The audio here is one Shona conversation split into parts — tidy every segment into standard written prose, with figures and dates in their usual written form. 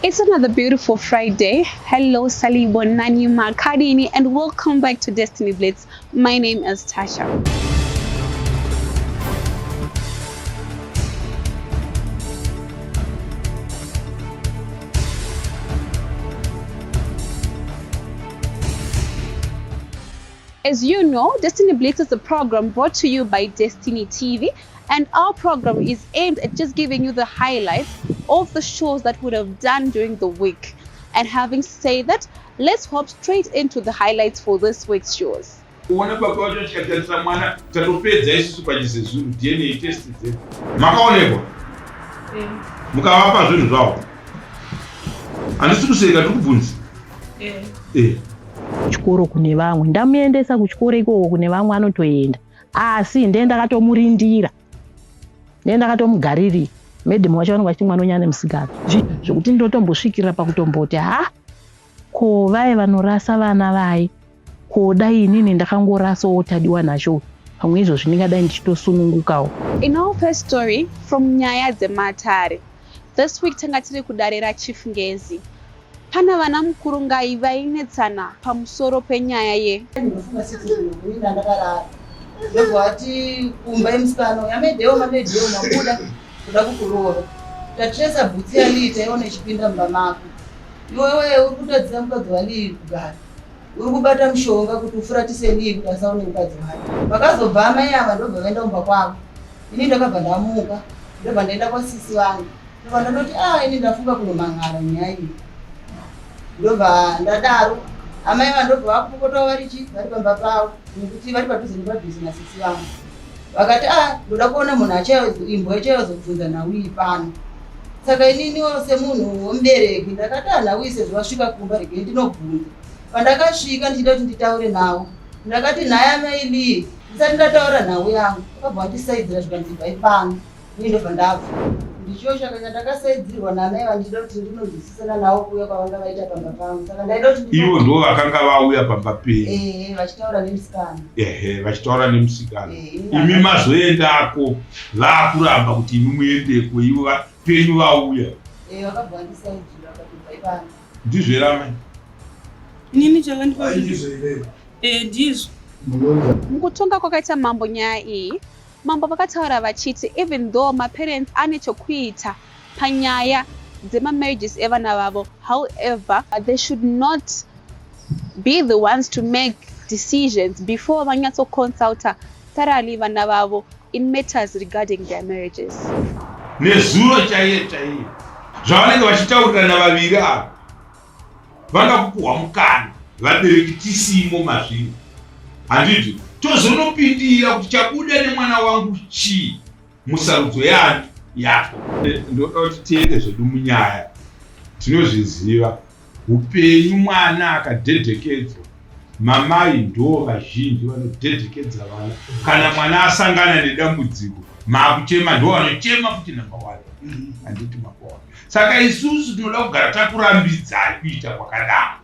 It's another beautiful Friday. Hello, Salibonani Makadini, and welcome back to Destiny Blitz. My name is Tasha. As you know, Destiny Blitz is a program brought to you by Destiny TV, and our program is aimed at just giving you the highlights of the shows that would have done during the week. And having said that, let's hop straight into the highlights for this week's shows. Kuona baba vacho vachikatarisa mwana tatopedza isusu pachizezuru DNA test dzedu. Makaonekwa? Eh. Mukavapa zvinhu zvavo. Handisi kuseka tiri kubvunza. Eh. Eh. Kuchikoro kune vamwe ndamuendesa kuchikoro ikoko kune vamwe anotoenda asi ndiye ndakatomurindira ndiye ndakatomugaririra madam wacho vanenge vachiti mwana unyane musikana zvekuti ndotombosvikira pakutomboti ha ko vaye vanorasa vana vaye ko dai inini ndakangorasawo tadiwa nacho pamwe izvozvi ndingadai ndichitosunungukawo. In our first story from Nyaya Dzematare, this week tanga tiri kudare raChief Ngezi. Pana vana Mukurungai vainetsana pamusoro penyaya ye. Ndinofunga sisi ini ndandakarara ndobva wati kumba yemusikana uyu amedheo mamedheo mabuda kuda kukuroora tatresa bhutsi yalii taiona ichipinda mumba mako iwewe uri kutadzisa mukadzi walii kugara uri kubata mushonga kuti ufuratise Lee kuti asaone mukadzi wake. Vakazobva amai ava ndobva vaenda kumba kwavo. Ini ndakabva ndamuka ndobva ndaenda kwasisi vangu ndobva ndanoti ah ini ndafunga kunomhan'ara nyaya iyi. Ndobva ndadaro amai ava ndobva vakupopotawo vari chi vari pamba pavo nekuti vari padhuze nepadhuze nasisi vangu. Vakati ah ndoda kuona munhu achaya imbwa ichayozobvunza nhau iyi pano. Saka ininiwo semunhu wemubereki ndakati ah nhau iyi sezvo vasvika kumba regei ndinobvunza. Pandakasvika ndichida kuti nditaure navo ndakati nhai amai Lee ndisati ndataura nhau yangu vakabva vandisaidzira zvikanzi ibvai pano ini ndobva ndabva. Ndicho chaka chandakasaidzirwa naamai vandichida kuti ndinonzwisisana navo kuuya kwavanga vaita pamba pangu saka ndaida kuti Ivo ndivo vakanga vauya pamba penyu. Ehe vachitaura nemusikana. Ehe vachitaura nemusikana. Ehe, Imi mazoendako vakuramba kuti imi muendeko ivo penyu vauya. Ehe vakabva vandisaidzira vakati ibvai pano. Ndizvo here amai? Inini chakandipa Ai, ndizvo here? Eh, ndizvo. Mukutonga kwakaita mambo nyaya iyi, mambo vakataura vachiti even though maparents ane chokuita panyaya dzemamarriages evana vavo, however, they should not be the ones to make decisions before vanyatsoconsulta thoroughly vana vavo in matters regarding their marriages. Nezuro chaiye chaiye zvavanenge vachitaurirana vaviri ava vanga kupuhwa mukana vabereki tisimo mazviri handiti tozonopindira kuti chabuda nemwana wangu chii musarudzo yani yako. Ndoda kuti tiende zvedu munyaya tinozviziva Hupenyu mwana akadhedhekedzwa mamai ndoo vazhinji vanodhedhekedza vana kana mwana asangana nedambudziko makuchema ndoo vanochema futi number one handiti makuona saka isusu tinoda kugara takurambidzai kuita kwakadaro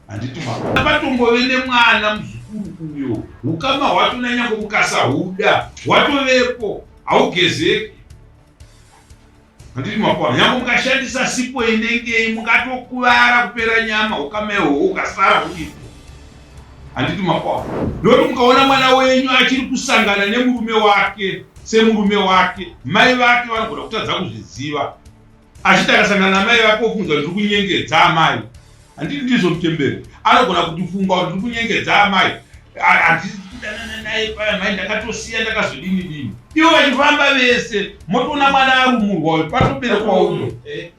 handiti makuona patongove nemwana muzukuru uyo ukama hwacho nanyange mukasahuda hwatovepo haugezeki Handiti makwana nyange mukashandisa sipo inengei mungatokuvara kupera nyama ukama ihwohwo ukasara huripo. Handiti makwana ndokuti mukaona mwana wenyu achiri kusangana nemurume wake semurume wake mai vake vanogona kutadza kuzviziva achiti akasangana namai vake ofunga ndiri kunyengedza amai Handiti ndizvo mutemberi anogona kutifunga kuti ndiri kunyengedza amai handisi kudanana naye paya mai ndakatosiya ndakazodini dini ivo vachifamba vese motoona mwana arumurwa uyu patoberekwa uyo eh.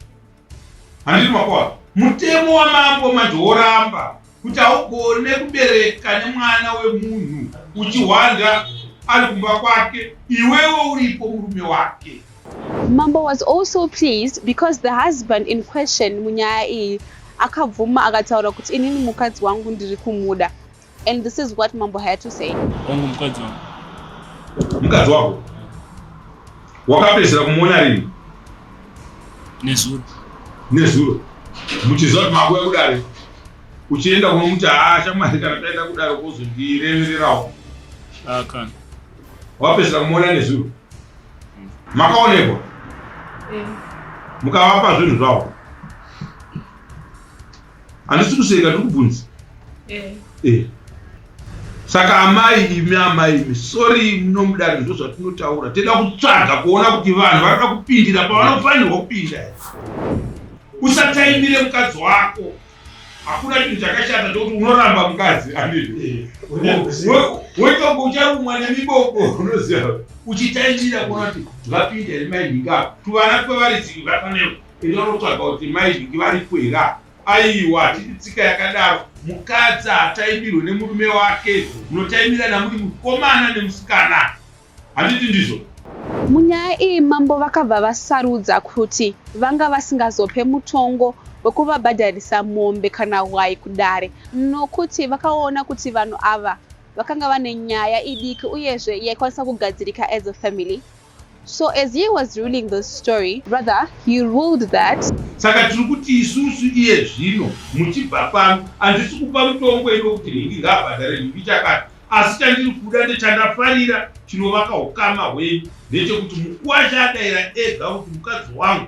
Handiti makoa mutemo wamambo manje woramba kuti haugone kubereka nemwana wemunhu uchihwanda ari kumba kwake iwewe uripo murume wake. Mambo was also pleased because the husband in question munyaya iyi akabvuma akataura kuti inini mukadzi wangu ndiri kumuda and this is what Mambo had to say. Wangu mukadzi wangu. Mukadzi wako wakapedzisira kumuona rini? Nezuro. Nezuro. Muchiziva kuti makuya kudare uchienda kunomuti haa shamwari kana taenda kudare kozondirevererawo. Ah, kana. Wapedzisira kumuona nezuro. Makaonekwa? Eh. Mukavapa zvinhu zvavo? Handisi kuseka, ndiri kubvunza. Eh. Eh. Saka amai imi, amai imi, sorry, munomudari ndo zvatinotaura. Tida kutsvaga kuona kuti vanhu varikuda kupindira pavanofanirwa kupinda. Usataimire mukadzi wako. Hakuna chinhu chakashata chokuti unoramba mukadzi, handiti? Woita kunge ucharumwa nemiboko, unoziva, uchitaimira kuona kuti vapinda here mai nhingi apa. Tuvana twevaridzi vafanira enda unotsvaga kuti mai nhingi varipo here apa. Aiwa, hatidi tsika yakadaro. Mukadzi haataimirwe nemurume wake, munotaimirana muri mukomana nemusikana, handiti ndizvo? Munyaya iyi mambo vakabva vasarudza kuti vanga vasingazope mutongo wekuvabhadharisa mombe kana hwai kudare, nokuti vakaona kuti vanhu ava vakanga vane nyaya idiki uyezve yaikwanisa kugadzirika as a family. So as he was ruling the story, rather he ruled that Saka tiri kuti isusu iye zvino muchibva pano, handisi kupa mutongo ino kuti nhingi ngaabhadhare nhingi chakati, asi chandiri kuda ndechandafarira chinovaka ukama hwenyu ndechekuti mukuwasha adaira ega kuti mukadzi wangu,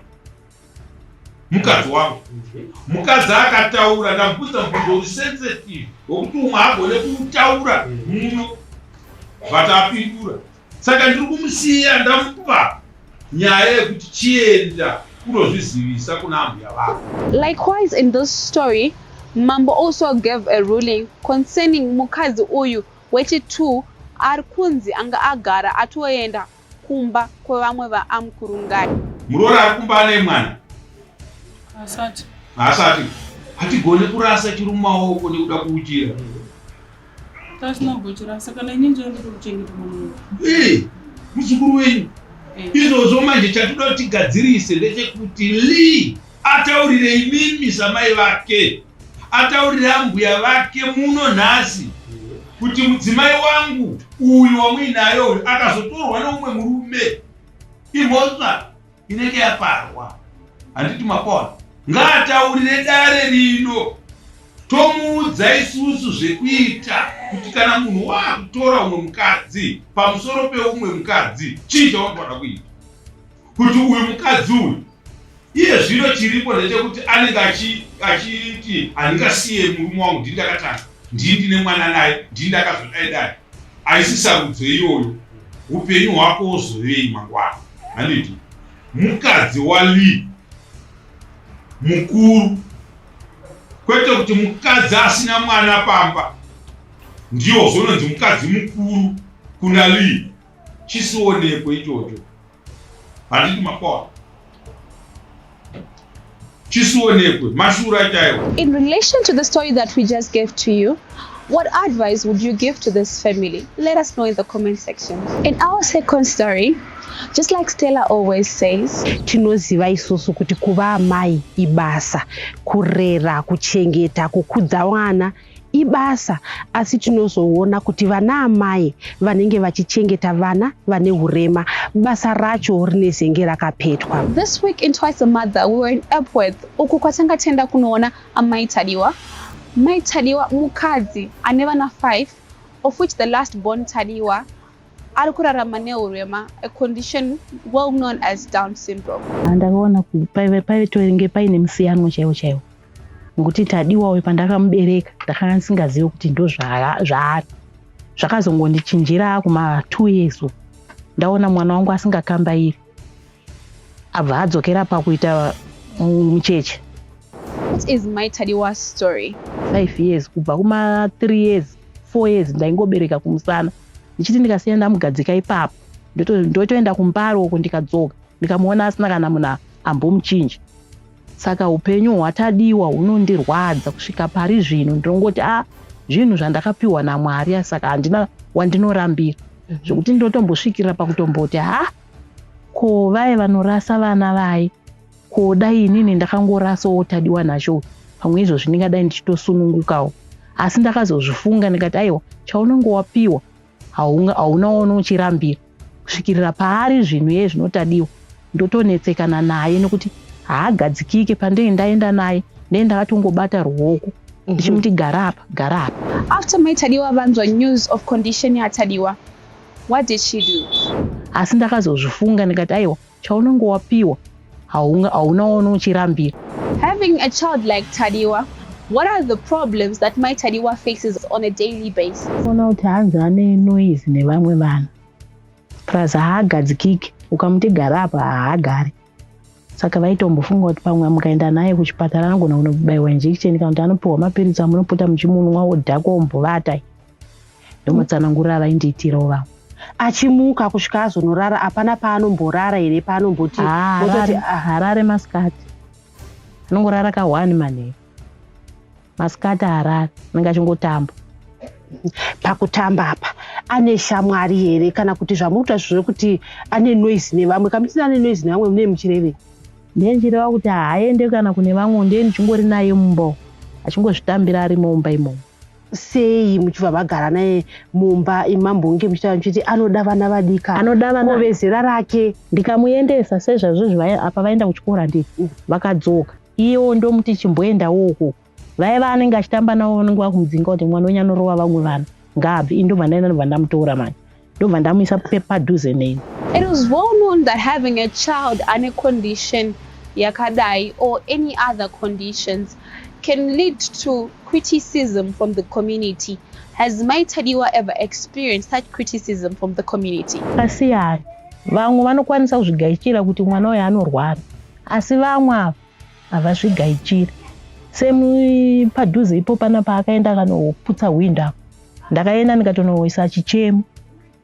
mukadzi wangu. Mukadzi akataura, ndamubvunza mubvunzo uri sensitive wekuti umwe agone kuutaura muno, but apindura. Saka ndiri kumusiya, ndamupa nyaya yekuti chienda kunozvizivisa kuna ambuya vako. Likewise, in this story, Mambo also gave a ruling concerning mukadzi uyu wechi2 ari kunzi anga agara atoenda kumba kwevamwe vaAmukurungai. Muroora ari kumba ane mwana? Asati. Haasati. Hatigone kurasa chiri mumaoko nekuda kuuchira. Tasina kuchirasa kana ini ndiyo ndiri kuchengeta mwana. Eh, muzukuru wenyu. Izvozvo manje chatoda kuti tigadzirise ndechekuti Lee ataurire imimi samai vake, ataurire ambuya vake muno nhasi kuti mudzimai wangu uyu wamuinayo uyu akazotorwa neumwe murume, imhosva inenge yaparwa, handiti mapona? Ngaataurire dare rino, tomuudza isusu zvekuita kuti kana munhu waakutora umwe mukadzi pamusoro peumwe mukadzi, chii chaunofanira kuita kuti uyu mukadzi uyu iye zvino chiripo ndechekuti anenge achiti handingasiye murume wangu, ndini ndakatanga, ndini ndine mwana naye, ndini ndakazodai dai. Haisi sarudzo iyoyo. Upenyu hwako wozovei mangwana, handiti? Mukadzi waLee mukuru, kwete kuti mukadzi asina mwana pamba ndiyo zononzi mukadzi mukuru kuna Lee. Chisionekwe ichocho, handiti makwana? Chisionekwe mashura chaiwo. In relation to the story that we just gave to you, what advice would you give to this family? Let us know in the comment section. In our second story, just like Stella always says, Tinoziva isusu kuti kuva amai ibasa, kurera, kuchengeta, kukudza vana ibasa, asi tinozoona kuti vana amai vanenge vachichengeta vana vane urema, basa racho rinezenge rakapetwa. This week in Twice a Mother, we were in Epworth, uku kwatanga tenda kunoona Amai Tadiwa. Mai Tadiwa mukadzi ane vana 5, of which the last born Tadiwa ari kurarama neurema, a condition well known as Down syndrome. Ndakaona paive paine musiyano chaiwo chaiwo, nokuti Tadiwa uyu pandakamubereka ndakanga ndisingazivi kuti ndo zvaari. Zvakazongondichinjira kuma 2 years uku, ndaona mwana wangu asingakambairi, abva adzokera pakuita mucheche. What is Mai Tadiwa's story? 5 years, kubva kuma 3 years, 4 years, ndaingobereka kumusana ndichiti ndikasiya ndamugadzika ipapo, ndotoenda kumbaro uko, ndikadzoka ndikamuona asina kana munhu ambomuchinja. Saka upenyu hwaTadiwa hunondirwadza kusvika pari zvino. Ndinongoti a zvinhu zvandakapiwa naMwari, saka handina wandinorambira, zvekuti ndinotombosvikira pakutomboti, ha, ko vaye vanorasa vana vaye, ko dai inini ndakangorasawo Tadiwa nacho, pamwe izvozvi ndingadai ndichitosunungukawo. Asi ndakazozvifunga ndikati, aiwa, chaunenge wapiwa hauna uchirambira. Kusvikirira paari zvinhu iye zvinoTadiwa ndotonetsekana naye nekuti haagadzikike. Pandei ndaenda naye, ndee ndakatongobata ruoko ndichimuti, "Gara apa, gara apa." After Mai Tadiwa vanzwa news of condition yaTadiwa, what did she do? Asi ndakazozvifunga ndikati, aiwa, chaunenge wapiwa hauna uchirambira. Having a child like Tadiwa, What are the problems that Mai Tadiwa faces on a daily basis? Ona kuti hanzi ane noise nevamwe vanhu, plus haagadzikiki. Ukamuti gara apa, haagari. Saka vaitombofunga kuti pamwe mukaenda naye kuchipatara anogona kunobayiwa injection kana kuti anopiwa mapiritsi amunopota muchimunwa, wodhakwa, wombovata. Ndomutsanangurira avaindiitirawo vamwe. Achimuka kusvika azonorara, hapana paanomborara here, paanomboti mototi, ah, Harare masikati, anongorara ka1 manheru. Masikati harare, anenge achingotamba. Pakutamba apa ane shamwari here, kana kuti zvamuri kuita zvekuti ane noise nevamwe? Kamuti ane noise nevamwe, munee muchirevei? Ndiye kuti haaende kana kune vamwe, ndiye ndichingori naye mumba, achingozvitambira ari mumba imomo. Sei muchibva magara naye mumba imambonge muchitaura muchiti anoda vana vadika? Anoda vana. Ko vezera rake? Ndikamuendesa sezvazvozvi, apa vaenda kuchikoro, handii? Vakadzoka, iyewo ndomuti chimboendawo uko. Vaya vaanenge achitamba navo vanenge vakumudzinga kuti mwana wenyu anorova vamwe vana, ngaabve. Ini ndobva ndaenda, ndobva ndamutora manje, ndobva ndamuisa padhuze neni. It is well known that having a child ane condition yakadai or any other conditions can lead to criticism from the community. Has Mai Tadiwa ever experienced such criticism from the community? Akasiyana. Vamwe vanokwanisa kuzvigaichira kuti mwana uyu anorwara, asi vamwe ava havazvigaichiri. Sepadhuze ipo pana paakaenda akanoputsa hwindo apo, ndakaenda ndikatonoisa chichemo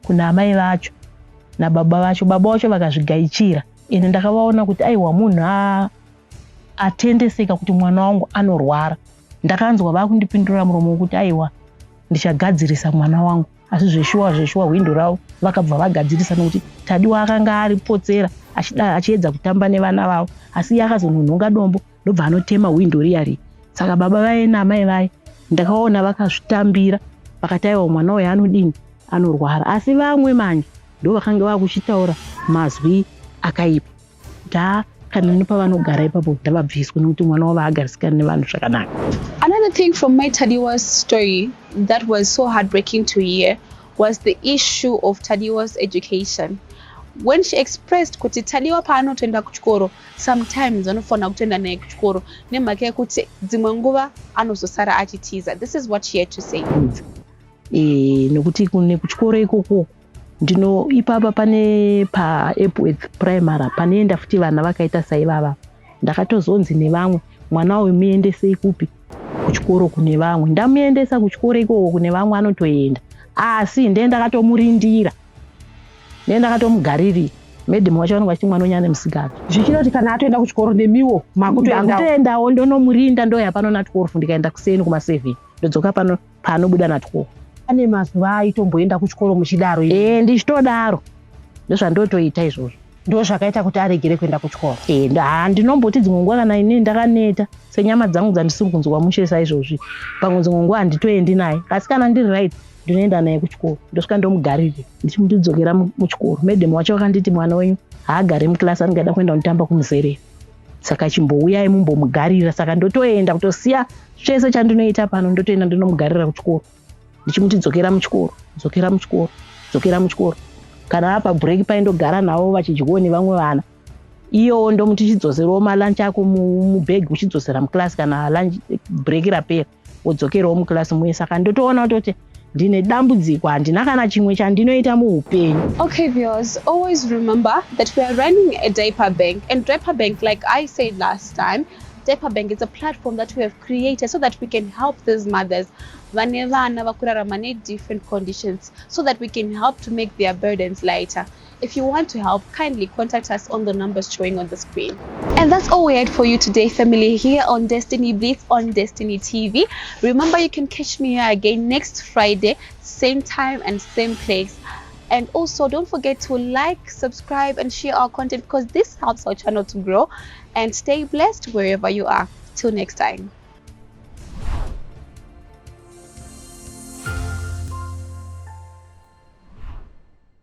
kuna amai vacho nababa vacho. Baba vacho vakazvigaichira. Ende ndakavaona kuti aiwa, munhu atendeseka kuti mwana wangu anorwara. Ndakanzwa vakundipindura muromo wekuti aiwa, ndichagadzirisa mwana wangu. Asi zveshuwa zveshuwa, hwindo ravo vakabva vagadzirisa, nokuti Tadiwa akanga aripotsera achida achiedza kutamba nevana vavo, asi iye akazononhonga dombo, ndobva anotema hwindo riya riya. Saka baba vaye naamai vaye ndakaona vakazvitambira, vakati aiwa, mwana uyu anodini, anorwara. Asi vamwe manje ndo vakanga vakuchitaura mazwi akaipa kuti ha, kana nepavanogara ipapo ndavabviswe, nekuti mwana wavo haagarisikani nevanhu zvakanaka. Another thing from Mai Tadiwa's story that was so heartbreaking to hear was the issue of Tadiwa's education. When she expressed kuti Tadiwa paanotoenda kuchikoro, sometimes anofanira kutoenda naye kuchikoro nemhaka yekuti dzimwe nguva anozosara achitiza. This is what she had to say. Nekuti kune kuchikoro ikoko ndino ipapa pane paEpworth Primary panoenda futi vana vakaita saivava. Ndakatozonzi nevamwe, mwana uyu muendesei kupi, kuchikoro kune vamwe. Ndamuendesa kuchikoro ikoko kune vamwe, anotoenda, asi ndiye ndakatomurindira, ndiye ndakatomugaririra. Madam wacho vanenge vachiti mwana wenyu ane musikana. Zvichida kuti kana atoenda kuchikoro nemiwo makutoendawo? Ndakutoendawo, ndonomurinda, ndoya pano na12. Ndikaenda kuseni kuma7, ndodzoka pano paanobuda na12. Ane mazuva aitomboenda kuchikoro muchidaro? E, ndichitodaro, ndozvandotoita izvozvo. Ndo zvakaita kuti aregere kuenda kuchikoro? E, ndinomboti dzimwe nguva kana inini ndakaneta, senyama dzangu dzandisiri kunzwa mushe saizvozvi, pamwe dzimwe nguva handitoendi naye. Asi kana ndiri right, ndinoenda naye kuchikoro, ndosvika ndomugarire, ndichimuti muchikoro. Madam wacho vakanditi mwana wenyu haagari muklasi, anenge ada kuenda kunotamba kumuzerera, saka chimbouyai mumbomugarira. Saka ndotoenda kutosiya chese chandinoita pano, ndotoenda ndinomugarira kuchikoro, ndichimuti dzokera muchikoro, dzokera muchikoro, dzokera muchikoro. Kana apa break paindogara navo vachidyiwo nevamwe vana, iyowo ndomuti chidzoserawo malunch ako mubhegi, uchidzosera muklasi. Kana lunch break rapera, wodzokerawo muklasi muye. Saka ndotoona kutoti ndine dambudziko, handina kana chimwe chandinoita muupenyu. Okay, viewers, always remember that we are running a diaper bank. And diaper bank, like I said last time, diaper bank is a platform that we have created so that we can help these mothers vane vana vakurarama different conditions, so that we can help to make their burdens lighter. If you want to help, kindly contact us on the numbers showing on the screen. And that's all we had for you today, family, here on Destiny Bliss on Destiny TV. Remember, you can catch me here again next Friday, same time and same place. And also, don't forget to like, subscribe, and share our content because this helps our channel to grow. And stay blessed wherever you are. Till next time.